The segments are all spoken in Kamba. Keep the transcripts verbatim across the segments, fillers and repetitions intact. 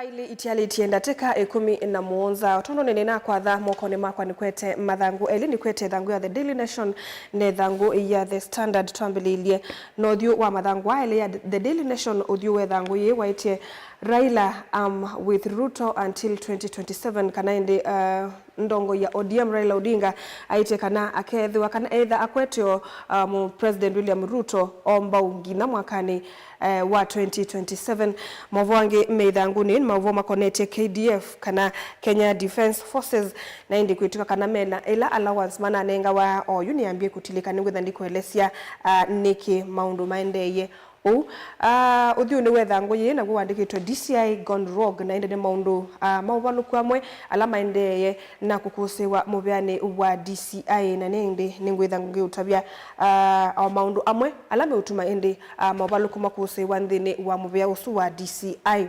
Ili itialĩtye ndatĩka ĩkũmi na mũonza, o tondũ nĩnĩnakwatha mokonĩ makwa, nĩkwete mathangũ elĩ, nĩkwete ĩthangũ ya The Daily Nation na ĩthangũ ya The Standard. Twambĩlĩilye na ũthyũ wa mathangũ aa elĩ. Ya The Daily Nation, ũthyũ wa ĩthangũ yĩĩ waĩtye, "Raila, I'm with Ruto until twenty twenty-seven," kana ĩndĩ, uh, ndongoi ya O D M Raila Odinga aĩtye kana akeethĩwa kana either akwete o, uh, mu President William Ruto o mbau nginya mwakanĩ eh, wa twenty twenty-seven. Maũvoo angĩ me ĩthangũnĩ nĩ maũvoo makonetye K D F, kana Kenya Defence Forces, na ĩndĩ kwĩtw'ĩka kana mena ĩla allowance mananengawa oyu nĩyambie kũtilĩka. Nĩngwĩtha ndikũelesya, ah, nĩkĩ maũndũ maendeeye ũu. Ah, ũthyũnĩ wa ĩthangũ yĩĩ naw'o wandĩkĩtwe D C I gone rogue, na ĩndĩ nĩ maũndũ, ah, ma ũvalũku amwe ala maendeeye na kũkũsĩĩwa mũvĩanĩ wa D C I, na nĩ ĩndĩ nĩngwĩtha ngĩũtavya, ah, o maũndũ amwe ala meũtuma ĩndĩ, ah, movalũku makũsĩĩwa nthĩnĩ wa mũvĩa ũsu wa D C I.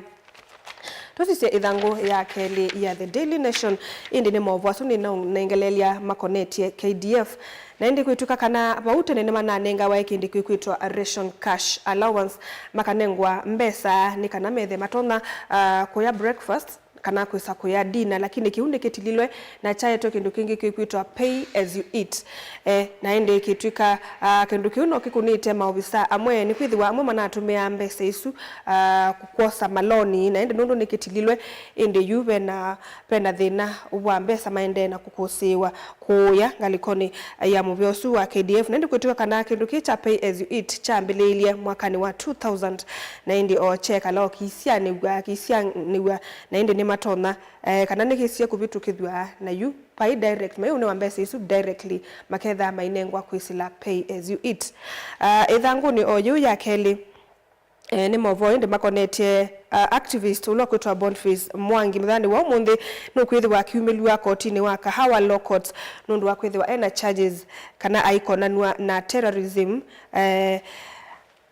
Tũsisye ĩthangũ ya kelĩ ya The Daily Nation, ĩndĩ nĩ maũvoo asu nĩnaũnengeleelya makonetye K D F. Na ĩndĩ kwĩtw'ĩka kana vau tene nĩmananengawa kĩndũ kĩkwĩtwa ration cash allowance, makanengwa mbesa nĩ kana methe matonya, ah, kũya breakfast kana kwĩsa kũya dinner, lakini kĩu nĩkĩtililwe na kyaetwe kĩndũ kĩngĩ kĩkwĩtwa pay as you eat. Eh, na ĩndĩ kĩtw'ĩka, ah, kĩndũ kĩu no kĩkũnĩte maovisa amwe, nĩkwĩthĩwa amwe manatũmĩaa mbesa isu, ah, kwosa maloni, na ĩndĩ nũndũ nĩkĩtililwe, ĩndĩ yu vena, vena thĩna wa mbesa maendee na kũkũsĩĩwa kũũya ngalĩkonĩ ya mũvĩa ũsu wa K D F. Na ĩndĩ kwĩtw'ĩka kana kĩndũ kĩĩ kya pay as you eat kyambĩlĩĩlye mwakanĩ wa two thousand, na ĩndĩ o kyekala o kĩisyanĩw'a, kĩisyanĩw'a, na ĩndĩ nĩmatonya, eh, kana nĩkĩsie kũvĩtũkĩthw'a na yu vai direct, maiũnĩwa mbesa isu directly, makethaa mainengwa kwĩsĩla pay as you eat. Ah, ĩthangũnĩ o yĩu ya kelĩ, eh, nĩ maũvoo ĩndĩ makonetye, ah, activist ũla ũkwĩtwa Boniface Mwangi mũthanĩ wa ũmũnthĩ nũkwĩthĩwa akiumĩlw'a kotinĩ wa Kahawa Law Courts nũndũ wa kwĩthĩwa ena charges kana aikonanw'a na terrorism, eh,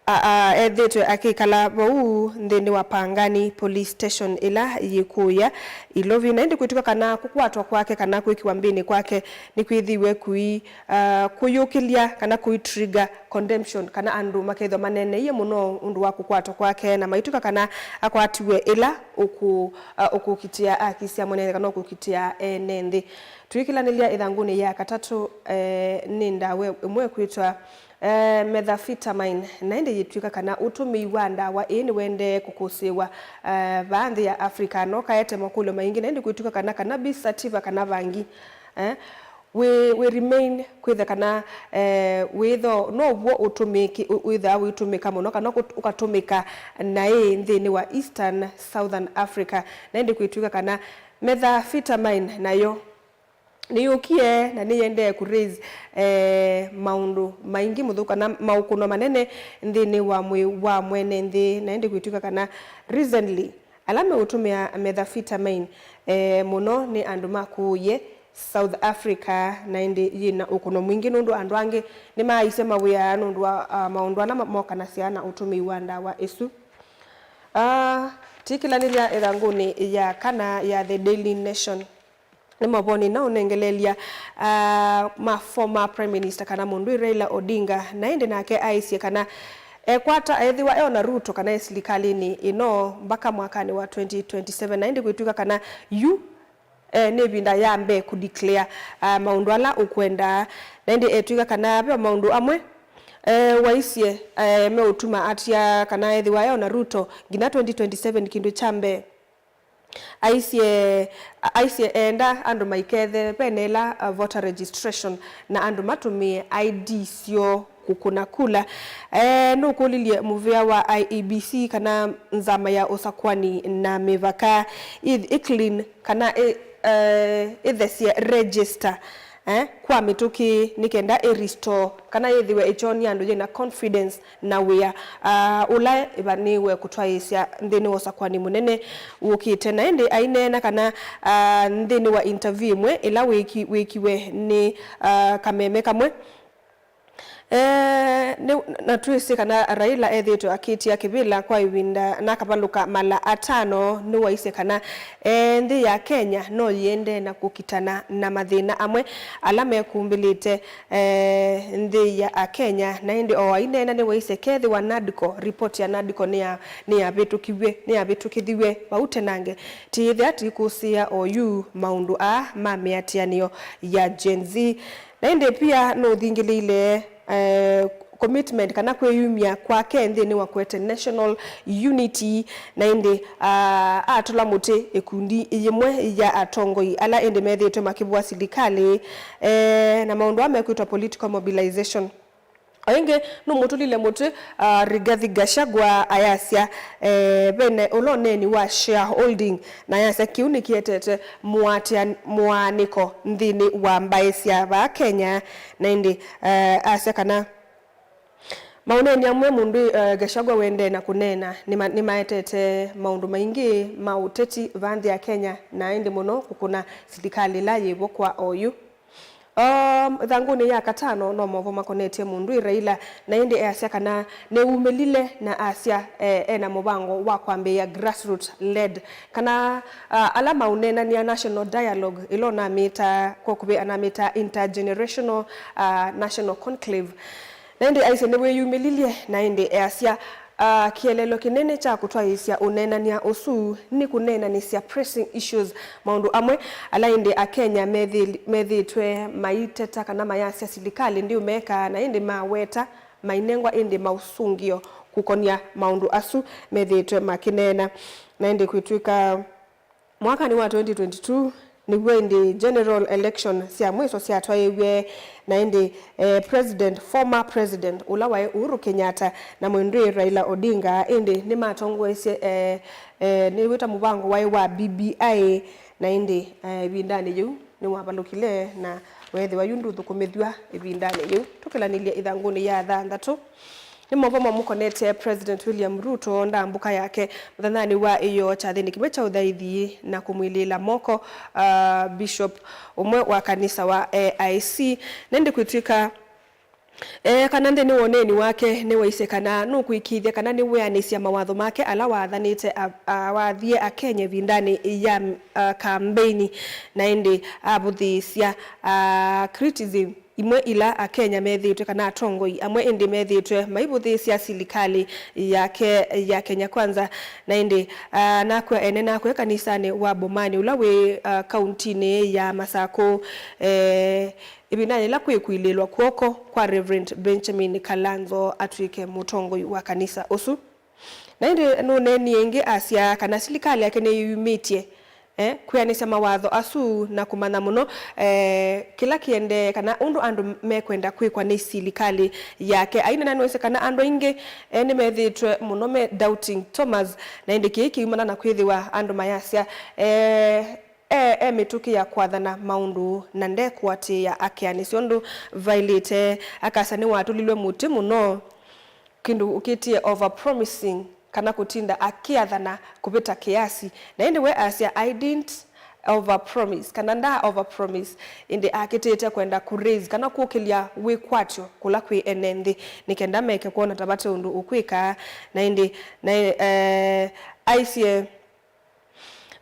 a, a, ethĩĩtwe akĩkala vau nthĩnĩ wa Pangani Police Station ĩla yĩ kũũya Ilovi, na ĩndĩ kwĩtw'ĩka kana kũkwatwa kwake kana kwĩkĩwa mbĩnĩ kwake nĩkwĩthĩiwe kũi, a, kũyũkĩlya kana kũi trigger condemnation, kana andũ makethĩwa maneeneie mũno ũndũ wa kũkwatwa kwake, na maitw'ĩka kana akwatiwe ĩla ũkũ-, a, ũkũkitĩa aki sya mwene nthĩ kana ũkũkitĩa ene nthĩ. Tũikĩlanĩlya ĩthangũnĩ ya katatũ, eh, nĩ ndawa ĩmwe ĩkwĩtwa, eh, methamphetamine, na ĩndĩ yĩtw'ĩka kana ũtũmĩi wa ndawa ĩĩ nĩwendee kũkũsĩĩwa, eh, vaa nthĩ ya Africa. No kaete makũlyo maingĩ, na ĩndĩ kwĩtw'ĩka kana cannabis sativa kana vangi, eh, wĩ, wĩ remain kwĩtha kana, eh, wĩtho now'o ũtũmĩki-, ũ-, wĩthaa wĩtũmĩka mũno kana ũkũt-, ũkatũmĩka naĩ nthĩnĩ wa Eastern Southern Africa, na ĩndĩ kwĩtw'ĩka kana methamphetamine nayo nĩyũkie na nĩyendee kũ raise, eh, maũndũ maingĩ mũthũku kana maũkũno manene nthĩnĩ wa mwĩĩ wa mwene nthĩ, na ĩndĩ kwĩtw'ĩka kana recently ala meũtũmĩa methamphetamine, eh, mũno nĩ andũ ma kũũye South Africa, na ĩndĩ yĩna ũkũno mwingĩ nũndũ andũ angĩ nĩmaaisye mawĩa nũndũ wa, ah, maũndũ ala ma-, mokanasya na ũtũmĩi wa ndawa ĩsu. Ah, tikĩlanĩlya ĩthangũnĩ ya kana ya The Daily Nation. Nĩ maũvoo nĩnaũnengeleelya, ah, ma former Prime Minister kana mũndũ Raila Odinga, na ĩndĩ nake aisye kana ekwata ethĩwa eona Ruto kana e silikalĩnĩ ĩno mbaka mwakanĩ wa twenty twenty-seven, na ĩndĩ kwĩtw'ĩka kana yu, eh, nĩ ĩvinda ya mbee kũ declare, ah, maũndũ ala ũkwenda, na ĩndĩ etw'ĩka kana ve maũndũ amwe, eh, waisye, eh, meũtuma atia kana ethĩwa eona Ruto nginya twenty twenty-seven kĩndũ kya mbee. Aisye, aisye enda andũ maikethe vene ĩla, uh, voter registration na andũ matũmĩe I D syoo kũkũna kula. Eh, nũkũlilye mũvĩa wa I E B C kana nzama ya ũsakwani na mĩvaka ĩ, ĩ clean kana ĩ, eh, ĩthesye register eh, kwa mĩtũkĩ nĩ kenda ĩ restore kana yĩthĩwe ĩkyonia andũ yĩna confidence na wĩa, ah, ũla ĩvanĩĩwe kũtwaĩĩsya nthĩnĩ wa ũsakwani mũnene wũkĩte. Na ĩndĩ aineena kana, ah, nthĩnĩ wa interview ĩmwe ĩla wĩki-, wĩkiwe nĩ, ah, kameme kamwe, Eh, nĩ, na twĩsĩ kana Raila ethĩĩtwe akĩtia kĩvĩla kwa ĩvinda na akavalũka mala atano, nĩwaisye kana, eh, nthĩ ya Kenya no yĩendee na kũkitana na mathĩna amwe ala mekumbĩlĩte, eh, nthĩ ya Akenya. Na ĩndĩ o aineena nĩwaisye kethĩwa NADCO, ripoti ya NADCO nĩya-, nĩyavĩtũkiw'e, nĩyavĩtũkĩthiw'e vau tenange, tĩyĩthĩa tĩkũsĩĩa oyu maũndũ aa ma mĩatĩanĩo ya Gen Z. Na ĩndĩ pia nũthingĩlĩile, eh, commitment kana kwĩyumya kwake nthĩnĩ wa kũete national unity, na ĩndĩ, ah, atũla mũtĩ ĩkundi yĩmwe ya atongoi ala ĩndĩ methĩĩtwe makĩvũa silikalĩ, eh, na maũndũ aa mekwĩtwa political mobilization. O ĩngĩ, nũmũtũlile mũtĩ, ah, Rigathi Gachagua ayasya, eh, vene ũla ũneeni wa shareholding, na ayasya kĩu nĩkĩetete mũatia-, mũaanĩko nthĩnĩ wa mbaĩ sya vaa Kenya, na ĩndĩ, eh, asya kana maũneeni amwe mũndũ, eh, Gachagua wendee na kũneena nĩma-, nĩmaetete maũndũ maingĩ ma ũteti vaa nthĩ ya Kenya, na ĩndĩ mũno kũkũna silikalĩ ĩla yĩvo kwa oyu. Um, ĩthangũnĩ ya katano no maũvoo makonetye mũndũ ĩ Raila, na ĩndĩ easya kana nĩwumĩlile na asya, eh, ena mũvango wa kwambĩĩa grassroot led, kana, ah, ala maũneenanĩa national dialogue, ĩla ũnamĩta, kwa ũkuvĩ anamĩta intergenerational, ah, national conclave. Na ĩndĩ aisye nĩwĩyumĩlilye, na ĩndĩ easya, ah, kĩeleelo kĩnene kya kũtwaĩĩsya ũneenany'a ũsu nĩ kũneenanĩsya pressing issues, maũndũ amwe ala ĩndĩ Akenya methĩ-, methĩĩtwe maiteta kana mayasya silikalĩ ndĩũmekaa, na ĩndĩ maweta mainengwa ĩndĩ maũsũngĩo kũkonya maũndũ asu methĩĩtwe makĩneena. Na ĩndĩ kwĩtw'ĩka Mwakanĩ wa twenty twenty-two, nĩw'o ĩndĩ general election sya mwĩso syatwaĩĩw'e, na ĩndĩ, eh, President, former President, ũla waĩ Uhuru Kenyatta na mwendw'ĩe Raila Odinga, ĩndĩ nĩmatongoesye, eh, eh, nĩwĩta mũvango waĩ wa B B I, na ĩndĩ, eh, ĩvindanĩ yĩu nĩwavalũkile na weethĩwa yu ndũthũkũmĩthw'a ĩvindanĩ yĩu. Tũkĩlanĩlye ĩthangũnĩ ya thanthatũ. Nĩ maũvoo mamũkonetye President William Ruto ndambũka yake mũthenyanĩ wa ĩyoo kyathĩnĩ kĩmwe kya ũthaithi na kũmwilĩĩla moko, ah, Bishop ũmwe wa kanisa wa A I C. Na ĩndĩ kwĩtw'ĩka, eh, kana nthĩnĩ wa ũneeni wake nĩwaisye kana nũkwĩkĩĩthya kana nĩwĩanĩsya mawatho make ala waathanĩte a-, awathie Akenya ĩvindanĩ ya, ah, kambeini, na ĩndĩ avũthĩĩsya, ah, criticism imwe ila Akenya methĩĩtwe, kana atongoi amwe ĩndĩ methĩĩtwe maivũthĩĩsya silikalĩ yake ya Kenya Kwanza, na ĩndĩ, ah, nakw'a ene nakw'a kanisanĩ wa Bomani ũla wĩ, ah, kauntinĩ ya Masakũ, eh, ĩvindanĩ yĩla kwĩ kũilĩĩlwa kw'oko kwa Reverend Benjamin Kalanzo atw'ĩke mũtongoi wa kanisa ũsu. Na ĩndĩ nũneenie ĩngĩ asya kana silikalĩ yake nĩyĩyumĩtye, eh, kwĩanĩsya mawatho asu na kũmanya mũno, eh, kĩla kĩendee kana ũndũ andũ mekwenda kwĩkwa nĩ silikalĩ yake. Aineena nĩwaisye kana andũ aingĩ, eh, nĩmethĩĩtwe mũno me doubting Thomas, na ĩndĩ kĩĩ kĩumana na kwĩthĩwa andũ mayasya, eh, e, e mĩtũkĩ ya kwathana maũndũ na ndekũatĩĩa akeanĩsya ũndũ vaĩlĩte. Akasya nĩwatũlilwe mũtĩ mũno, kĩndũ ũkĩtie over promising kana kũtinda akĩathana kũvĩta kĩasi. Na ĩndĩ we asya, "I didn't over promise," kana nda over promise, ĩndĩ akĩtĩte kwenda kũ raise kana kũkĩlya wĩkwatyo kũla kwĩ ene nthĩ nĩ kenda meke kwona ta vate ũndũ ũkwĩka. Na ĩndĩ na, eh, aisye,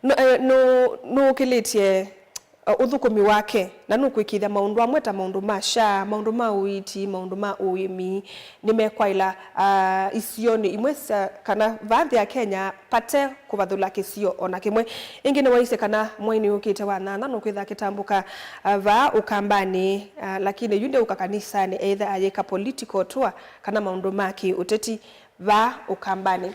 nũ-, eh, nũ-, nũũkĩlĩtye, eh, ũthũkũmi wake, na nũkwĩkĩĩthya maũndũ amwe ta maũndũ ma SHA, maũndũ ma ũiiti, maũndũ ma ũĩmi, nĩmekwaĩla, ah, isionĩ imwe sya, kana vaa nthĩ ya Kenya, pate kũvathũla kĩsio o na kĩmwe. Ĩngĩ nĩwaisye kana mweinĩ ũkĩte wa nyanya nũkwĩtha akĩtambũka, ah, vaa Ũkambanĩ, ah, lakini yu ndeũka kanisanĩ, either ayĩka political tour kana maũndũ ma kĩ-ũteti vaa Ũkambanĩ.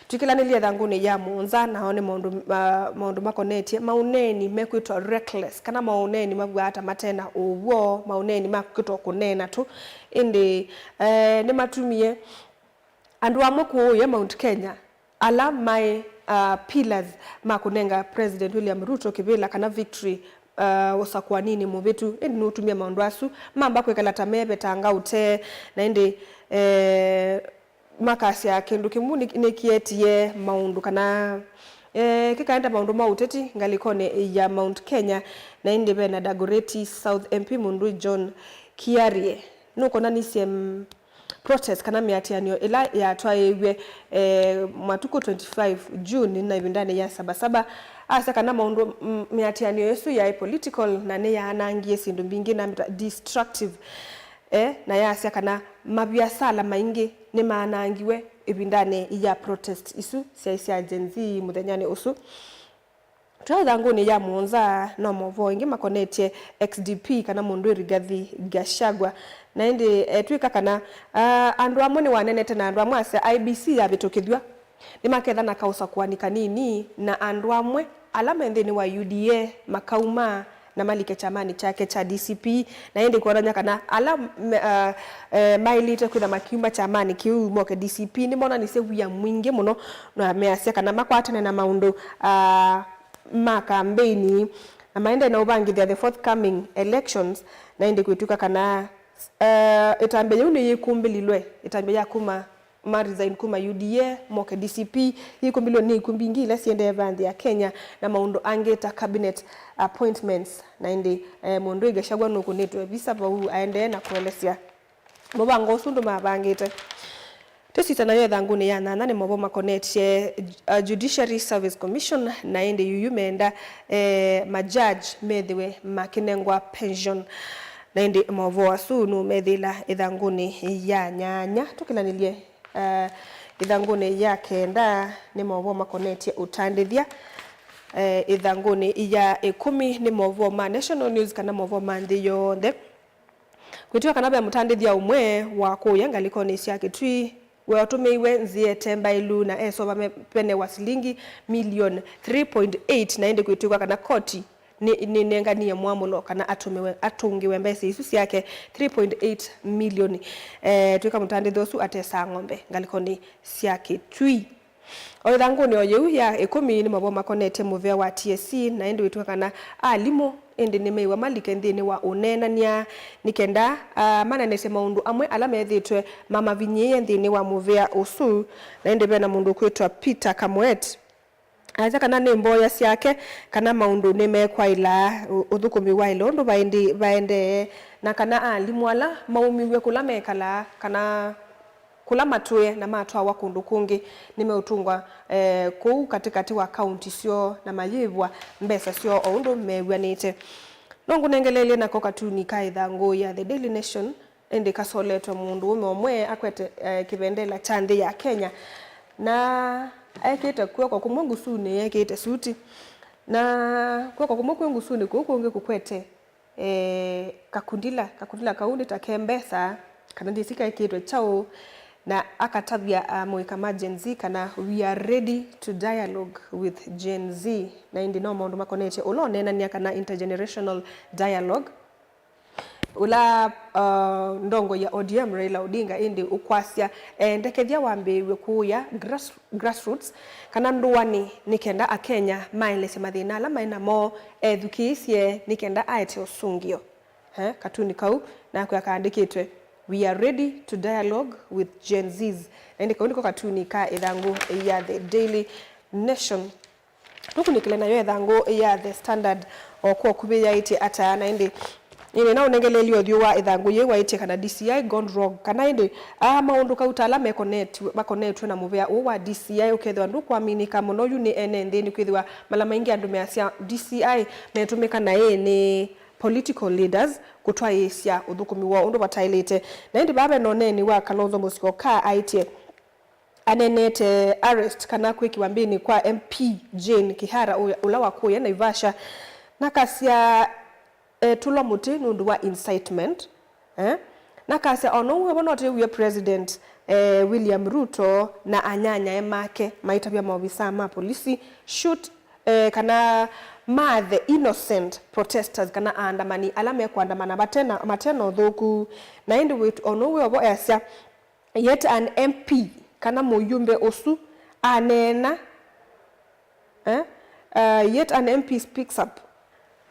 Twĩkĩlanĩlye ĩthangũnĩ ya mũonza, nao nĩ maũndũ, ma-, maũndũ makonetye maũneeni mekwĩtwa reckless, kana maũneeni mavw'aa ta mate na ũw'o, maũneeni ma kwĩtwa kũneena tu. Ĩndĩ, eh, nĩmatumie andũ amwe kũũya Mount Kenya, ala maĩ, ah, pillars ma kũnenga President William Ruto kĩvĩla kana victory, ah, ũsakũaninĩ mũvĩtu. Ĩndĩ nũtumie maũndũ asu mamba kwĩkala ta mevetanga ũtee, na ĩndĩ, eh, makasya kĩndũ kĩmũ nĩ-, nĩkĩetie maũndũ kana, eh, kĩkaenda maũndũ ma ũteti ngalĩkonĩ ya Mount Kenya, na ĩndĩ ve na Dagoretti South M P mũndũ John Kiarie, nũkonanisye, mm, protest kana mĩatĩanĩo ĩla yatwaĩĩw'e, eh, matukũ twenty-five June na ĩvindanĩ ya Saba Saba. Asya kana maũndũ, mm, mĩatĩanĩo ĩsu yaĩ political na nĩyaanangie syĩndũ mbingĩ na mĩta-, destructive, eh, na yasya kana maviasala maingĩ nĩmaanangiwe ĩvindanĩ ya protest isu syaĩ sya Gen Z mũthenyanĩ ũsu. Tũya ĩthangũnĩ ya mũonza, no maũvoo ĩngĩ makonetye X D P kana mũndũ Rigathi Gachagua. Na ĩndĩ etw'ĩka kana, ah, andũ amwe nĩwanenete na andũ amwe asya I E B C yavĩtũkĩthw'a, nĩmaketha na kaũsakũani kanini na andũ amwe ala me nthĩnĩ wa U D A makauma na malike kyamanĩ kyake kya D C P, na ĩndĩ kwonany'a kana ala me-, ah, eh, maĩlĩte kwĩtha makiuma kyamanĩ kĩu moke D C P nĩmonanisye wia mwingĩ mũno, na measya kana makwatane na maũndũ, ah, ma kambeini, na maendee na ũvangĩthya the forthcoming elections, na ĩndĩ kwĩtw'ĩka kana, eh, ĩtambya yĩu nĩyĩkumbĩlilwe, ĩtambya ya kuma ma resign kuma U D A moke D C P, yĩkumbĩlwe nĩ ikumbi ingĩ ila siendee va nthĩ ya Kenya, na maũndũ angĩ ta cabinet appointments, na ĩndĩ, eh, mũndũ Gachagua nũkũnĩtwe visa vau aendee na kũelesya mũvango ũsu ndũmavangĩte. Twĩsisya nayo ĩthangũnĩ ya nyanya nĩ maũvoo makonetye, uh, Judiciary Service Commission, na ĩndĩ yuyu meenda, eh, ma judge methĩwe makĩnengwa pension. Na ĩndĩ maũvoo asu nũmethĩĩla ĩthangũnĩ ya nyanya. Tũkĩlanĩlye, eh, ĩthangũnĩ ya kenda nĩ maũvoo makonetye ũtandĩthya. Eh, ĩthangũnĩ ya ĩkũmi nĩ maũvoo ma national news kana maũvoo ma nthĩ yonthe. Kwĩtw'ĩka kana ve mũtandĩthya ũmwe wa kũya ngalĩkonĩ sya Kĩtui weatũmĩiwe nzĩa ĩte mbaĩlu na esova me-, vene wa silingi million three point eight, na ĩndĩ kwĩtw'ĩka kana koti nĩ, nĩnenganie mwamũlo kana atũmĩwe, atũngĩwe mbesa isu syake three point eight million, eh, twĩka mũtandĩthya ũsu atesa ng'ombe ngalĩkonĩ sya Kĩtui. O ĩthangũnĩ o yĩu ya ĩkũmi nĩ maũvoo makonetye mũvĩa wa T S C, na ĩndĩ wĩtw'ĩka kana alimũ ĩndĩ nĩmeiwa malike nthĩnĩ wa ũneenany'a nĩ kenda, ah, maneenesye maũndũ amwe ala methĩĩtwe mamavinyĩĩe nthĩnĩ wa mũvĩa ũsu. Na ĩndĩ ve na mũndũ ũkwĩtwa Peter Kamwet asya kana nĩ mboya syake kana maũndũ nĩmekwaĩla ũ-, ũthũkũmi waĩle ũndũ vaendi-, vaendee, na kana alimũ ala maumiw'e kũla mekalaa kana kũla matũĩe na matwawa kũndũ kũngĩ, nĩmeũtũngwa, eh, kũu katĩkatĩ wa kaunti syoo na mayĩvwa mbesa syoo o ũndũ mew'anĩte. No ngũnengeleelye nako katuni ka ĩthangũ ya The Daily Nation, ĩndĩ kasoletwe mũndũũme ũmwe akwete, eh, kĩvendela kya nthĩ ya Kenya, na ekĩte kw'oko kũmwe ngusunĩ ekĩte suti, na kw'oko kũmwe kwĩ ngusunĩ kũu kũngĩ kũkwete eh, kakundila, kakundila kau nĩ ta ke mbesa, kana ndyĩsĩ kaĩkĩtwe kyaũ, na akatavya amũika ma Gen Z kana, "We are ready to dialogue with Gen Z." Na ĩndĩ no maũndũ makonetye ũla ũneenany'a kana intergenerational dialogue, ũla, uh, ndongoi ya O D M Raila Odinga ĩndĩ ũkwasya, eh, endekethya wambĩĩw'e kũũya grass grassroots, kana ndũanĩ, nĩ kenda Akenya maelesye mathĩna ala maĩ namo ethukĩĩsye nĩ kenda aete ũsũngĩo. Eh, katuni kau nakw'a kaandĩkĩtwe, "We are ready to dialogue with Gen Zs." Na ĩndĩ kau nĩko katuni ka ĩthangũ ya The Daily Nation. Tũkunĩkĩle nayo ĩthangũ ya The Standard o kwa ũkuvĩ yaĩtye ata, na ĩndĩ ĩndĩ na ũnengeleelye ũthyũ wa ĩthangũ yĩu waĩtye kana D C I gone rogue, kana ĩndĩ, aa, maũndũ kauta ala mekonetw'e, makonetw'e na mũvea ũũ wa D C I ũkethĩwa ndũkwaminĩka mũno yu nĩ ene nthĩ, nĩkwĩthĩwa mala maingĩ andũ measya D C I metũmĩka naĩ nĩ political leaders kũtwaĩĩsya ũthũkũmi woo ũndũ vataĩlĩte. Na ĩndĩ vaa ve na ũneeni wa Kalonzo Musyoka aĩtye, aneenete arrest kana kwĩkĩwa mbĩnĩ kwa M P Jane Kihara, ũya-, ũla wa kũya Naivasha, nakasya etũlwa mũtĩ nũndũ wa incitement, eh? Nakasya o na ũu wĩvo no twĩw'e President, eh, William Ruto na anyanyae make maitavya maovisaa ma polisi shoot, eh, kana mathe innocent protesters kana aandamani ala mekũandamana vate na, mate na ũthũku. Na ĩndĩ wĩt-, o na ũu wĩvo easya, yet an M P, kana mũyumbe ũsu, aneena, eh? Uh, yet an M P speaks up,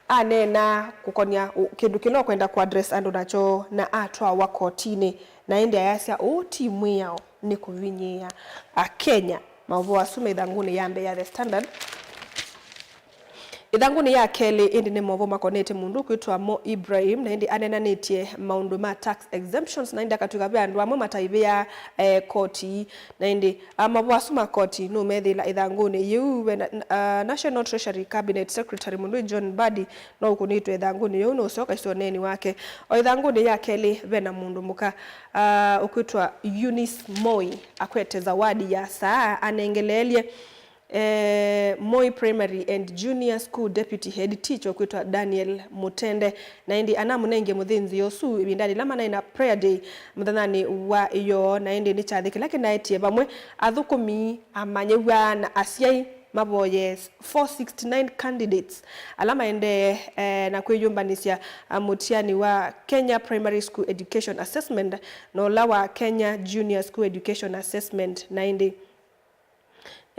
aneena kũkonya ũ-, kĩndũ kĩla ũkwenda kũaddress andũ nakyo, na atwawa kotinĩ, na ĩndĩ ayasya ũũ ti mwĩao, nĩ kũvinyĩĩa Akenya. Maũvoo asu me ĩthangũnĩ ya mbee ya The Standard. Ĩthangũnĩ ya kelĩ, ĩndĩ nĩ maũvoo makonetye mũndũ ũkwĩtwa Mo Ibrahim, na ĩndĩ aneenanĩtye maũndũ ma tax exemptions, na ĩndĩ akatw'ĩka ve andũ amwe mataĩvĩaa, eh, koti, na ĩndĩ, ah, maũvoo asu ma koti nũmethĩĩla ĩthangũnĩ yĩu. Ve na, ah, National Treasury Cabinet Secretary mũndũ John Mbadi no ũkũnĩtwe ĩthangũnĩ yĩu, nũsyoka isioneenĩ wake. O ĩthangũnĩ ya kelĩ, ve na mũndũ mũka, ah, ũkwĩtwa Eunice Moi akwete zawadi ya saa anengeleelye eh, Moi Primary and Junior School Deputy Head Teacher ũkwĩtwa Daniel Mutende, na ĩndĩ anamũnengie mũthĩnzĩo ũsu ĩvindanĩ ĩla manaĩ na prayer day mũthenyanĩ wa ĩyoo, na ĩndĩ nĩ kyathĩ kĩla kĩnaetie vamwe athũkũmi, amanyĩw'a, na asyai mavoye four sixty-nine candidates ala maendee, eh, na kwĩyũmbanĩsya, ah, mũtiani wa Kenya Primary School Education Assessment na ũla wa Kenya Junior School Education Assessment, na ĩndĩ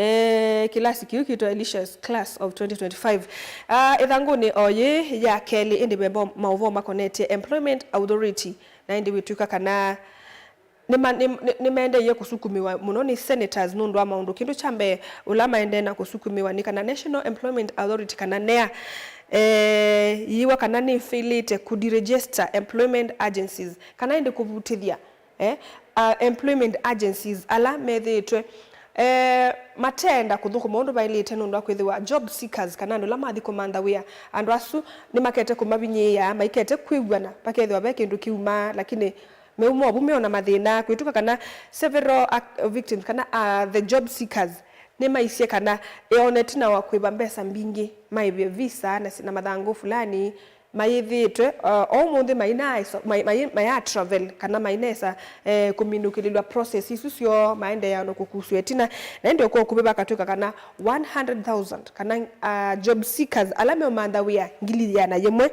Eh, kĩlasi kĩu kĩtwa Alicia's Class of twenty twenty-five. Ah, ĩthangũnĩ o yĩ ya kelĩ, ĩndĩ ve maũvoo makonetye Employment Authority, na ĩndĩ wĩtw'ĩka kana nĩma-, nĩ-, nĩ-, nĩmaendeeie kũsukumĩwa mũno nĩ senators nũndũ wa maũndũ. Kĩndũ kya mbee, ũla maendee na kũsukumĩwa nĩ kana National Employment Authority, kana nea, eh, yĩw'a kana nĩfailĩte kũderegister employment agencies, kana ĩndĩ kũvutĩthya eh, uh, employment agencies ala methĩĩtwe, eh, mateenda kũthũkũma ũndũ vaĩlĩte nũndũ wa kwĩthĩwa job seekers, kana andũ ala mathi kũmantha wĩa. Andũ asu nĩmakete kũmavinyĩĩa, maikete kwĩw'ana, vakethĩwa ve kĩndũ kĩumaa, lakini meuma ovu meona mathĩna, kwĩtw'ĩka kana several ac-, victims kana, uh, the job seekers nĩmaisye kana eona ĩtina wa kũĩva mbesa mbingĩ, maĩvye visa na si-, na mathangũ fulani, mayĩthĩĩtwe, uh, o ũmũnthĩ maina iso-, mai-, mai-, maya travel, kana mainesa, eh, kũminũkĩlĩlw'a process isu syoo, maendeea na kũkusw'a ĩtina. Na ĩndĩ kwa ũkuvĩ vakatw'ĩka kana one hundred thousand, kana, uh, job seekers ala meũmantha wĩa ngili ĩana yĩmwe.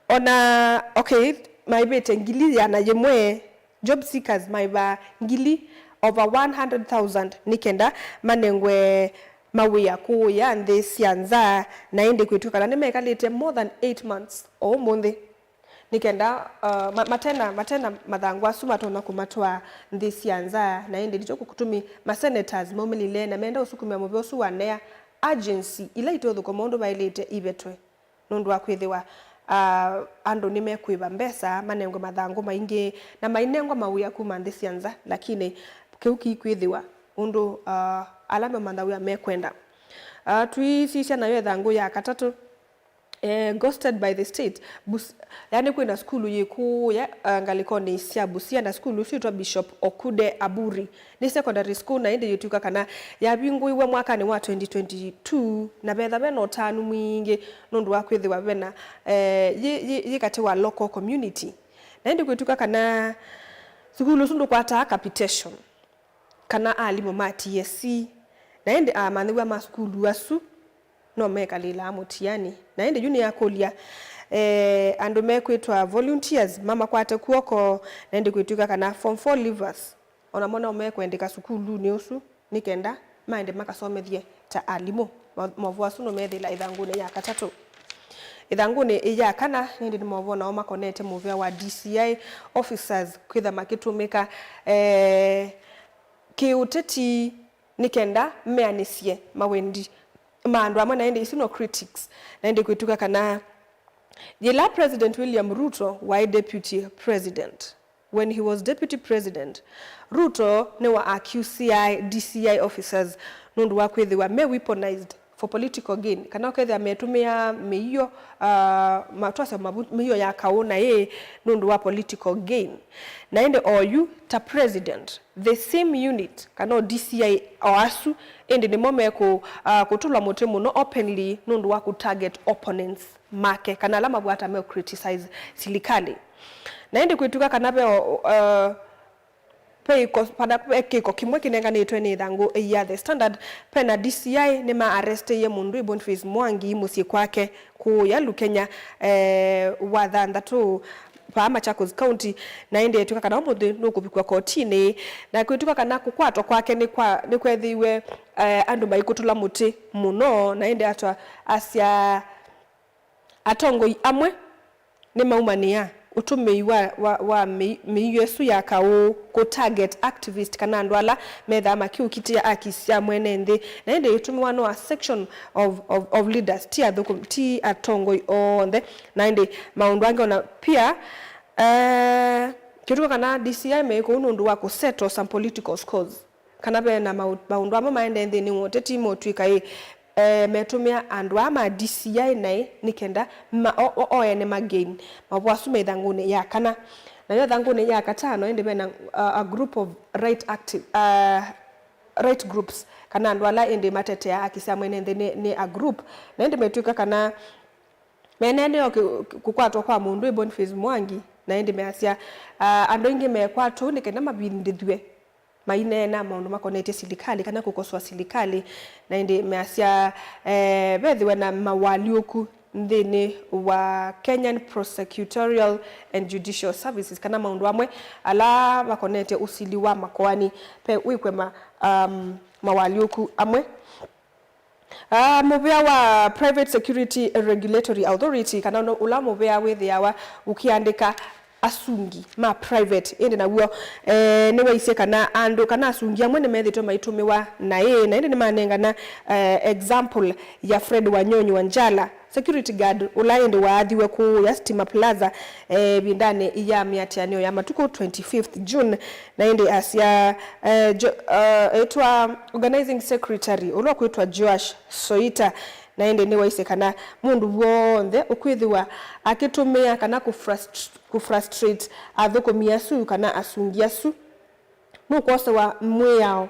Ona, okay, maĩvĩte ngili ĩana yĩmwe, job seekers maĩva ngili, over one hundred thousand, nĩ kenda manengwe mawĩa kũũya nthĩ sya nza, na ĩndĩ kwĩtw'ĩka kana nĩmekalĩte more than eight months o ũmũnthĩ nĩ kenda, uh, ma-, matena, matena mathangũ asu matonya kũmatwaa nthĩ sya nza, na ĩndĩ nĩkyo kũtumi ma senators maumĩlile na menda ũsukumĩa mũvea ũsu wa nea agency ila iteũthũkũma ũndũ vaĩlĩte ivetwe. Nũndũ wa kwĩthĩwa, ah, andũ nĩmekwĩva mbesa, manengwe mathangũ maingĩ, na mainengwa mawĩa kuma nthĩ sya nza, lakini kĩu kĩikwĩthĩwa ũndũ, ah, ala meũmantha wĩa mekwenda. Ah, tũisisya nayo ĩthangũ ya katatũ, eh, ghosted by the state. Bus-, yani kwĩna sukulu yĩ kũũya, ah, ngalĩkonĩ sya Busia, na sukulu ĩsu yĩtwa Bishop Okude Aburi. Nĩ secondary school, na ĩndĩ yĩtw'ĩka kana yavingũiwe mwakanĩ wa twenty twenty-two, na vetha vena ũtanu mwingĩ nũndũ wa kwĩthĩwa vena, eh, yĩ, yĩ, yĩ katĩ wa local community. Na ĩndĩ kwĩtw'ĩka kana sukulu ũsu ndũkwataa capitation, kana alimũ ma T S C, na ĩndĩ amanyĩw'a ma sukulu asu no mekalĩlaa mũtiani. Na ĩndĩ yu nĩyakũlya, eh, andũ mekwĩtwa volunteers mamakwate kw'oko, na ĩndĩ kwĩtw'ĩka kana form four leavers o namo no mekwendeka sukulunĩ ũsu nĩ kenda maende makasomethye ta alimũ. Ma-, maũvoo asu nũmethĩla ĩthangũnĩ ya katatũ. Ĩthangũnĩ ya kana, nĩ ĩndĩ nĩ maũvoo nao makonete mũvea wa D C I officers kwĩtha makĩtũmĩka, eh, kĩũteti nĩ kenda meanĩsye mawendi ma andũ amwe, na ĩndĩ isu no critics, na ĩndĩ kwĩtw'ĩka kana yĩla President William Ruto waĩ deputy president, when he was deputy president, Ruto nĩwa accusiae D C I officers nũndũ wa kwĩthĩwa me weaponized for political gain, kana ũkethĩa metũmĩaa mĩio, ah, matwasya mavu-, mĩio ya kaũ na ĩ nũndũ wa political gain. Na ĩndĩ oyu ta president, the same unit, kana o D C I o asu, ĩndĩ nĩmo mekũ-, ah, kũtũlwa mũtĩ mũno openly nũndũ wa kũ target opponents make, kana ala mavwata me criticize silikalĩ. Na ĩndĩ kwĩtw'ĩka kana ve o, uh, ve ĩko, kana ve kĩko kĩmwe kĩnenganĩtwe nĩ ĩthangũ ya The Standard, ve na D C I nĩma arrestĩie mũndũ Boniface Mwangi mũsyĩ kwake kũũya Lukenya, eh, wa thanthatũ vaa Machakos County, na ĩndĩ etw'ĩka kana ũmũnthĩ nũkũvikwa kotinĩ, na kwĩtw'ĩka kana kũkwatwa kwake nĩ kwa, nĩkwethĩiwe, eh, andũ maikũtũla mũtĩ mũno, na ĩndĩ atwa asya atongoi amwe nĩmaumanĩa ũtũmĩi wa, wa, wa mĩ-, mĩio ĩsu ya kaũ kũ target activist kana andũ ala methaa makiũkitĩa aki sya mwene nthĩ. Na ĩndĩ ĩtũmĩwa no a section of, of, of leaders, ti athũkũmi, ti atongoi onthe. Na ĩndĩ maũndũ angĩ ona pia, eh, kĩtuka kana D C I me kũu nũndũ wa kũ settle some political scores. Kana ve na maũ-, maũndũ amwe maendee nthĩnĩ wa ũteti motw'ĩka ĩ, eh, metũmĩa andũ aa ma D C I naĩ nĩ kenda ma, o, o, o ene ma gain maũvoo asu me ĩthangũnĩ ya kana. Nayo ĩthangũnĩ ya katano ĩndĩ ve na, uh, a group of right active, uh, right groups, kana andũ ala ĩndĩ matetea aki sya mwene nthĩ nĩ, nĩ a group. Na ĩndĩ metw'ĩka kana meneenea o kĩ-, kũkwatwa kwa mũndũ ĩ Boniface Mwangi, na ĩndĩ measya, uh, andũ aingĩ mekwatwa ũu nĩ kenda mavindĩthw'e maineena maũndũ makonetye silikalĩ kana kũkosoa silikalĩ, na ĩndĩ measya, eh, vethĩwe na mawalyũku nthĩnĩ wa Kenyan Prosecutorial and Judicial Services, kana maũndũ amwe ala makonetye ũsili wa makoani, ve wĩkwema, um, mawalyũku amwe. Ah, mũvĩa wa Private Security Regulatory Authority, kana ũla, ũla mũvĩa wĩthĩawa ũkĩandĩka asungi ma private, ĩndĩ naw'o, eh, nĩwaisye kana andũ kana asungi amwe nĩmethĩtwe maitũmĩwa naĩ, na ĩndĩ nĩmanengana, eh, example ya Fred Wanyonyi Wanjala, security guard ũla ĩndĩ waathiwe kũũya Stima Plaza, eh, ĩvindanĩ ya mĩatĩanĩo ya matukũ twenty-fifth June, na ĩndĩ asya, eh, Jo-, eh, ĩtwa organizing secretary ũla ũkwĩtwa Joash Soita, na ĩndĩ nĩwaisye kana mũndũ w'onthe ũkwĩthĩwa akĩtũmĩa kana kũ frust-, kũ frustrate athũkũmi asu kana asungi asu nũkwosewa mwĩao,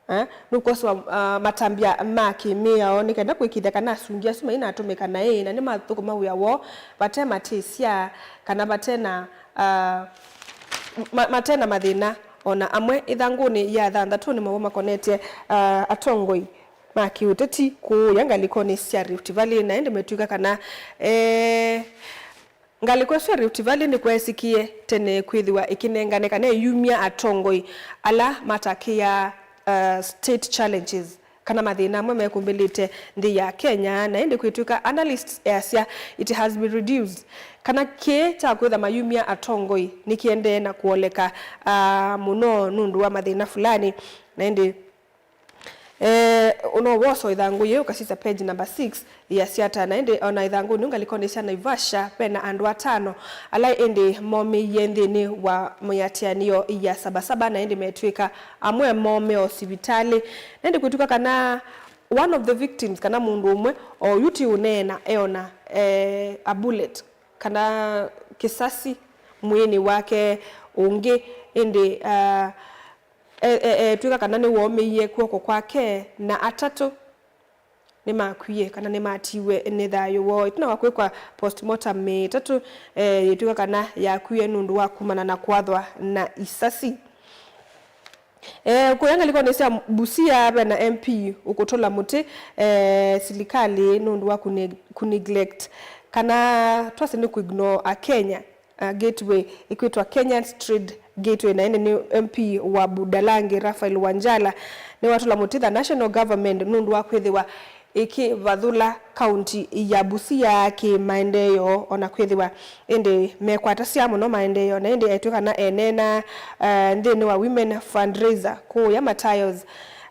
eh, nũkwosewa, ah, matambya ma kĩmĩao nĩ kenda kũĩkĩĩthya kana asungi asu mainatũmĩka naĩ na nĩmathũkũma wĩa woo vate matĩsya kana vate na, ah, ma-, mate na mathĩna o na amwe. Ĩthangũnĩ ya thanthatũ nĩ maũvoo makonetye, ah, atongoi ma kĩũteti kũũya ngalĩkonĩ sya Rift Valley, na ĩndĩ metw'ĩka kana, eh, ngalĩko ĩsu ya Rift Valley nĩkweesĩkie tene kwĩthĩwa ĩkĩnengane kana ĩyumya atongoi ala matakĩaa, uh, state challenges kana mathĩna amwe mekũmbĩlĩte nthĩ ya Kenya, na ĩndĩ kwĩtw'ĩka analysts easya it has been reduced, kana kĩĩ kya kwĩtha mayumya atongoi nĩkĩendee na kũoleka, uh, mũno nũndũ wa mathĩna fulani, na ĩndĩ Eh, no wosa ĩthangũ yĩĩ ũkasisya page number six, yĩasya ata, na ĩndĩ o na ĩthangũnĩ ngalĩkonĩ sya Naivasha, ve na andũ atano ala ĩndĩ momĩie nthĩnĩ wa mĩatĩanĩo ya Saba Saba, na ĩndĩ metw'ĩka amwe moo me o sivitalĩ. Na ĩndĩ kwĩtw'ĩka kana one of the victims, kana mũndũ ũmwe, o yu ti ũneena, eona, eh, a bullet, kana kĩsasi mwĩĩnĩ wake ũngĩ, ĩndĩ, ah, e, e, etw'ĩka kana nĩwoomĩie kw'oko kwake, na atatũ nĩmakwie kana nĩmatiiwe nĩ thayũ woo. Ĩtina wa kwĩkwa postmortem, mĩĩ ĩtatũ, e, yĩtw'ĩka kana yakwie nũndũ wa kumana na kwathwa na isasi. E, kũya ngalĩkonĩ sya Busia, ve na M P ũkũtũla mũtĩ, e, silikalĩ nũndũ wa kũne-, kũneglect kana twasye nĩ kũignore Akenya. Uh, gateway ĩkwĩtwa Kenya's Trade Gateway, na ĩndĩ nĩ M P wa Budalangi, Raphael Wanjala, nĩwatũla mũtĩ the national government nũndũ wa kwĩthĩwa ĩkĩvathũla kaunti ya Busia kĩ maendeeo, ona kwĩthĩwa ĩndĩ mekwatasya mũno maendeeo, na ĩndĩ etw'ĩka kana eneena, uh, nthĩnĩ wa women fundraiser kũũya Matayos,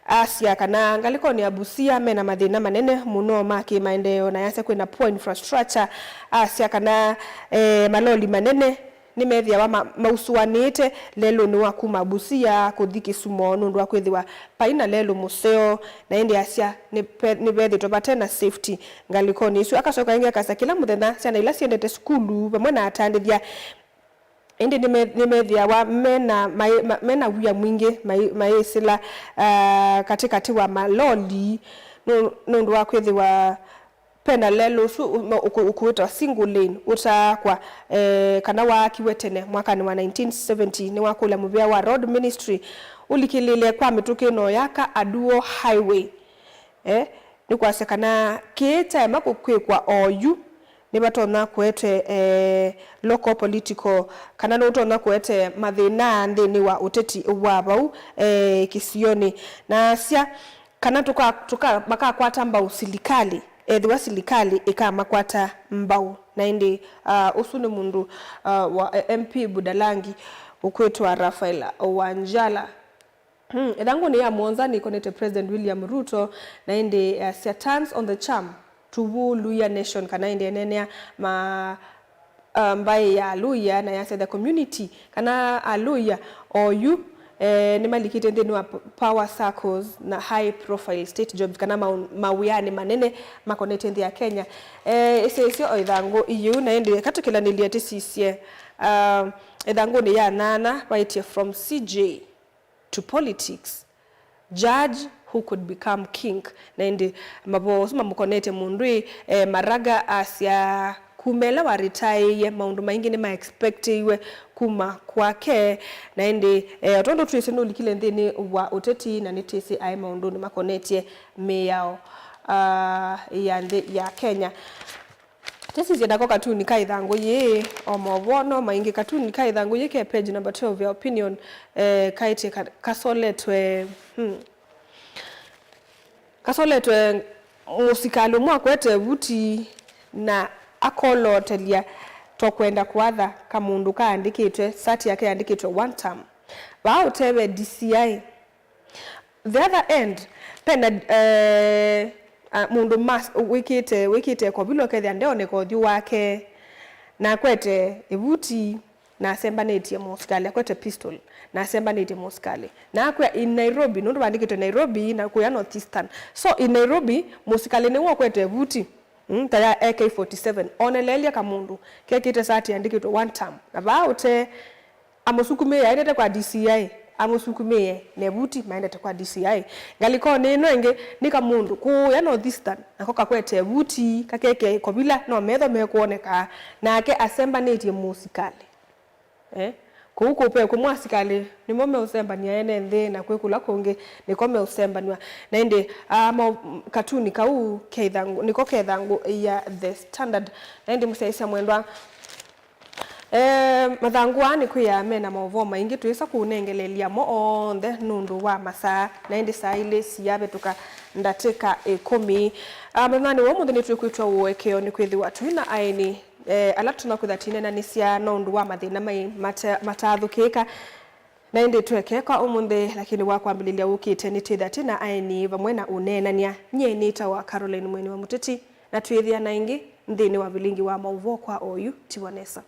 asya kana ngalĩkonĩ ya Busia mena mathĩna manene mũno ma kĩmaendeeo, na yasya kwĩna poor infrastructure. Asya kana, eh, maloli manene nĩmethĩawa ma-, mausũanĩĩte lelũnĩ wa kuma Busia kũthi Kisumo nũndũ wa kwĩthĩwa vai na lelũ mũseo, na ĩndĩ asya nĩpe-, nĩvethĩtwe vate na safety ngalĩkonĩ isu. Akacoka ĩngĩ akasya kĩla mũthenya syana ila syendete sukulu vamwe na atandĩthya ĩndĩ nĩme-, nĩmethĩawa mena, maĩ-, ma-, mena wia mwingĩ maĩ-, mayĩsĩla, ah, katĩkatĩ wa maloli nũ-, nũndũ wa kwĩthĩwa pena lelũ ũsu ũ-, ũkũ-, ũkũĩtwa single lane ũtaakwa, eh, kana waakiwe tene mwakanĩ wa nineteen seventy. Nĩwakũlya mũvĩa wa Road Ministry ũlikĩlĩĩle kwa mĩtũkĩ ĩno yaka a dual highway. Eh, nĩ kwasya kana kĩĩ kyaema kũ-, kwĩkwa oyu, nĩvatonya kũete, eh, local political, kana nĩũtonya kũete mathĩna nthĩnĩ wa ũteti wa vau, eh, kĩsionĩ. Na asya kana tũka-, tũka-, makakwata mbau silikalĩ, ethĩwa silikalĩ ĩkamakwata mbau. Na ĩndĩ, ah, ũsu nĩ mũndũ, ah, wa, eh, M P Budalangi ũkwĩtwa Raphael Wanjala. Hmm, ĩthangũnĩ ya mũonza nĩkonete President William Ruto, na ĩndĩ, eh, sya turns on the charm to woo Luhya nation, kana ĩndĩ eneenea ma, uh, mbaĩ ya Aluhya, na yasya the community, kana Aluhya oyu, eh, nĩmalikĩte nthĩnĩ wa p-, power circles na high profile state jobs, kana mau-, mawĩanĩ manene makonete nthĩ ya Kenya. Eh, ĩsĩ ĩsyo o ĩthangũ iyu, na ĩndĩ katũkĩlanĩlye tĩsisye, uh, ĩthangũnĩ ya nyanya vaĩtye from C J to politics, judge who could become king. Na ĩndĩ mavoo asu mamũkonetye mũndũ ĩ, eh, Maraga asya kuma ĩla waritaĩie, maũndũ maingĩ nĩmaexpectĩiwe kuma kwake. Na ĩndĩ, eh, o tondũ twĩsĩ nũlikile nthĩnĩ wa ũteti, na nĩtwĩsĩ aĩ maũndũnĩ makonetye mĩao, ah, ya nthĩ ya Kenya. Tĩsisye nako katuni ka ĩthangũ yĩĩ, o movoo no maingĩ. Katuni ka ĩthangũ yĩĩ ke page number twelve ya Opinion, eh, kaĩtye ka-, kasoletwe, hmm, kasoletwe mũsikalĩ ũmwe akwete vuti na akolotelya tokwenda kũatha kamũndũ kaandĩkĩtwe, sati yake yandĩkĩtwe one term. Vaa ũtee ve D C I. The other end, pena, eh, a, mũndũ mas-, wĩkĩte, wĩkĩte kovila ũkethĩa ndeoneka ũthyũ wake, na akwete ĩvuti, na asembanĩtye mũsikalĩ, akwete pistol, na asembanĩtye mũsikalĩ. Na akwĩa in Nairobi, nũndũ vandĩkĩtwe Nairobi, na kũya North Eastern. So, in Nairobi, mũsikalĩ nĩwe ũkwete ĩvuti, mm, ta ya A K forty-seven. Oneleelya kamũndũ kekĩte sati yandĩkĩtwe one term. Na vaa ũtee, amũsukumĩe aendete kwa D C I, amũsukumĩe na ĩvuti maendete kwa D C I. Ngalĩkonĩ ĩno ĩngĩ nĩ kamũndũ kũũya North Eastern, nako kakwete ĩvuti, kakeke kovila, no metho mekwoneka, nake asembanĩtye mũsikalĩ. Eh? Kũu kũpe kũmwe asikalĩ nĩmo meũsembany'a ene nthĩ, na kwĩ kũla kũngĩ nĩko meũsembanw'a. Na ĩndĩ, ah, mo-, katuni kau ke ĩthangũ, nĩko ke ĩthangũ ya The Standard. Na ĩndĩ mũsyaĩĩsya mwendwa, Eh, mathangũ aa nĩkwĩaa mena maũvoo maingĩ, twĩsa kũũnengeleelya mo onthe nũndũ wa masaa, na ĩndĩ saa ilĩ siyavĩtũka ndatĩka ĩkũmi. Ah, mũthenyanĩ wa ũmũnthĩ nĩtwĩkwĩtwa ũekeo nĩkwĩthĩwa twĩ na aeni, eh, ala tũtonya kwĩtha twĩneenanĩsya nũndũ wa mathĩna mai mata-, mataathũkĩĩka. Na ĩndĩ tũeke kwa ũmũnthĩ, lakini wa kwambĩlĩlya ũkĩte nĩtwĩtha twĩ na aeni vamwe na ũneenany'a. Nyie nĩtawa Caroline Mweni wa Mũteti, na twĩthĩana ĩngĩ nthĩnĩ wa vilingi wa maũvoo kwa oyu. Tiwa nesa.